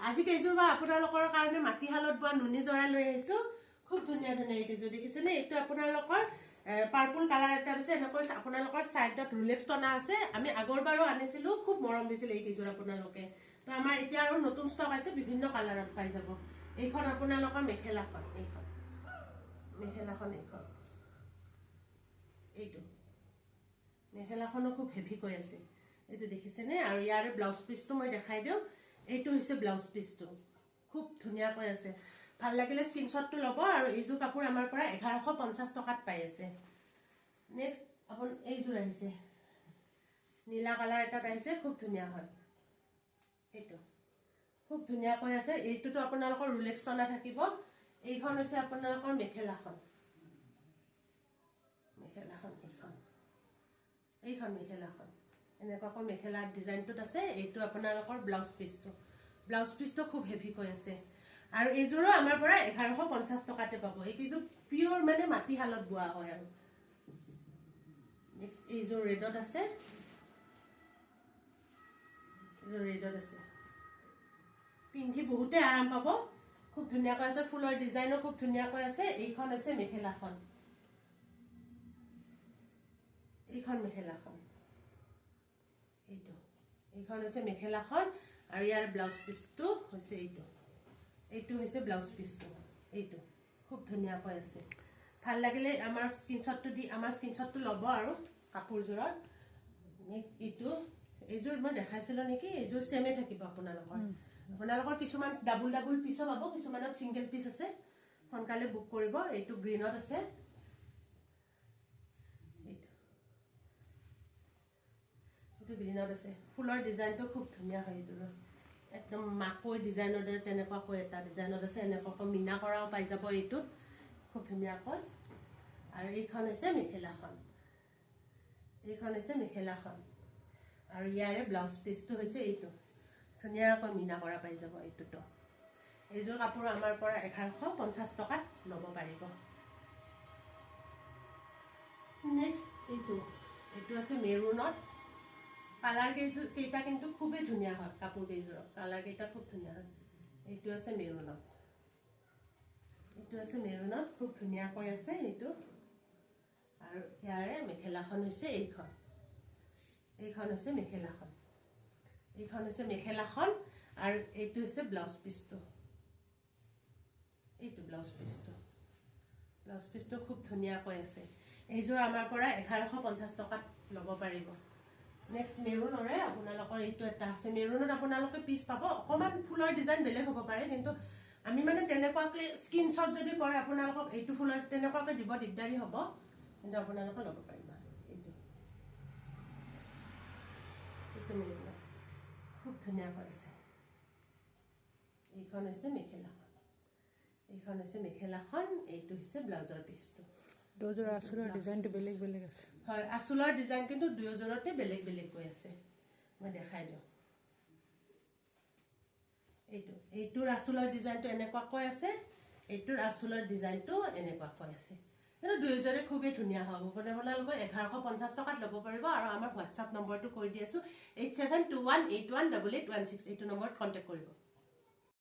আজি কেইযোৰ বাৰু আপোনালোকৰ কাৰণে মাটিশালত বোৱা নুনি জৰা লৈ আহিছো। খুব ধুনীয়া ধুনীয়া এইকেইযোৰ দেখিছেনে? এইটো আপোনালোকৰ পাৰ্পল কালাৰ এটা আছে, এনেকৈ আপোনালোকৰ চাইডত ৰুলেক্স টনা আছে। আমি আগৰবাৰো আনিছিলো, খুব মৰম দিছিল এইকেইযোৰ আপোনালোকে। তো আমাৰ এতিয়া আৰু নতুন ষ্টক আছে, বিভিন্ন কালাৰত পাই যাব। এইখন আপোনালোকৰ মেখেলাখন, এইখন মেখেলাখন, এইখন এইটো মেখেলাখনো খুব হেভিকৈ আছে, এইটো দেখিছেনে? আৰু ইয়াৰে ব্লাউজ পিচটো মই দেখাই দিওঁ। এইটো হৈছে ব্লাউজ পিচটো, খুব ধুনীয়াকৈ আছে। ভাল লাগিলে স্ক্ৰীনশ্বটটো ল'ব। আৰু এইযোৰ কাপোৰ আমাৰ পৰা 1150 টকাত পাই আছে। নেক্সট এইযোৰ আহিছে, নীলা কালাৰ এটাত আহিছে, খুব ধুনীয়া হয়। এইটো খুব ধুনীয়াকৈ আছে। এইটোতো আপোনালোকৰ ৰুলেক্স টনা থাকিব। এইখন হৈছে আপোনালোকৰ মেখেলাখন, মেখেলাখন এইখন, এইখন মেখেলাখন এনেকুৱাকৈ মেখেলা ডিজাইনটোত আছে। এইটো আপোনালোকৰ ব্লাউজ পিচটো, ব্লাউজ পিচটো খুব হেভিকৈ আছে। আৰু এইযোৰো আমাৰ পৰা 1150 টকাতে পাব। এইকেইযোৰ পিয়ৰ মানে মাটিশালত বোৱা হয়। আৰু নেক্সট এইযোৰ ৰেডত আছে, এইযোৰ ৰেডত আছে, পিন্ধি বহুতে আৰাম পাব। খুব ধুনীয়াকৈ আছে, ফুলৰ ডিজাইনো খুব ধুনীয়াকৈ আছে। এইখন হৈছে মেখেলাখন, এইখন মেখেলাখন, এইটো এইখন হৈছে মেখেলাখন। আৰু ইয়াৰ ব্লাউজ পিচটো হৈছে এইটো, এইটো হৈছে ব্লাউজ পিচটো, এইটো খুব ধুনীয়াকৈ আছে। ভাল লাগিলে আমাৰ স্ক্ৰীনশ্বটটো দি আমাৰ স্ক্ৰীনশ্বটটো ল'ব আৰু কাপোৰযোৰৰ। নেক্সট এইটো, এইযোৰ মই দেখাইছিলো নেকি? এইযোৰ ছেমে থাকিব আপোনালোকৰ। আপোনালোকৰ কিছুমান ডাবুল ডাবুল পিচো পাব, কিছুমানত ছিংগল পিচ আছে। সোনকালে বুক কৰিব। এইটো গ্ৰীণত আছে, এইটো এইটো গ্ৰীণত আছে। ফুলৰ ডিজাইনটো খুব ধুনীয়া হয় এইযোৰৰ, একদম মাকৈ ডিজাইনৰ দৰে তেনেকুৱাকৈ এটা ডিজাইনত আছে। এনেকুৱাকৈ মীনা কৰাও পাই যাব এইটোত খুব ধুনীয়াকৈ। আৰু এইখন হৈছে মেখেলাখন, এইখন হৈছে মেখেলাখন। আৰু ইয়াৰে ব্লাউজ পিচটো হৈছে এইটো, ধুনীয়াকৈ মীনা কৰা পাই যাব এইটোতো। এইযোৰ কাপোৰ আমাৰ পৰা 1150 টকাত ল'ব পাৰিব। নেক্সট এইটো, এইটো আছে মেৰুনত। কালাৰ কেইযোৰ কেইটা কিন্তু খুবেই ধুনীয়া হয়, কাপোৰ কেইযোৰৰ কালাৰ কেইটা খুব ধুনীয়া হয়। এইটো আছে মেৰুনত, এইটো আছে মেৰুনত, খুব ধুনীয়াকৈ আছে এইটো। আৰু ইয়াৰে মেখেলাখন হৈছে এইখন, এইখন হৈছে মেখেলাখন, এইখন হৈছে মেখেলাখন। আৰু এইটো হৈছে ব্লাউজ পিচটো, এইটো ব্লাউজ পিচটো, ব্লাউজ পিচটো খুব ধুনীয়াকৈ আছে। এইযোৰ আমাৰ পৰা 1150 টকাত ল'ব পাৰিব। নেক্সট মেৰুনৰে আপোনালোকৰ এইটো এটা আছে। মেৰুনত আপোনালোকে পিচ পাব, অকণমান ফুলৰ ডিজাইন বেলেগ হ'ব পাৰে, কিন্তু আমি মানে তেনেকুৱাকৈ স্ক্ৰীনশ্বট যদি কয় আপোনালোকক এইটো ফুলৰ তেনেকুৱাকৈ দিব দিগদাৰী হ'ব, কিন্তু আপোনালোকে ল'ব পাৰিব। এইটো এইটো মেৰুনত খুব ধুনীয়াকৈ আছে। এইখন হৈছে মেখেলাখন, এইখন হৈছে মেখেলাখন। এইটো হৈছে ব্লাউজৰ পিচটো। দুযোৰ আচলৰ ডিজাইনটো বেলেগ বেলেগ আছে। হয়, আচলৰ ডিজাইন কিন্তু দুয়োযোৰতে বেলেগ বেলেগকৈ আছে। মই দেখাই দিওঁ। এইটো, এইটোৰ আচলৰ ডিজাইনটো এনেকুৱাকৈ আছে, এইটোৰ আচলৰ ডিজাইনটো এনেকুৱাকৈ আছে, কিন্তু দুয়োযোৰে খুবেই ধুনীয়া হ'ব। আপোনালোকে 1150 টকাত ল'ব পাৰিব। আৰু আমাৰ হোৱাটছআপ নম্বৰটো কৈ দি আছোঁ, 8721818816, এইটো নম্বৰত কণ্টেক্ট কৰিব।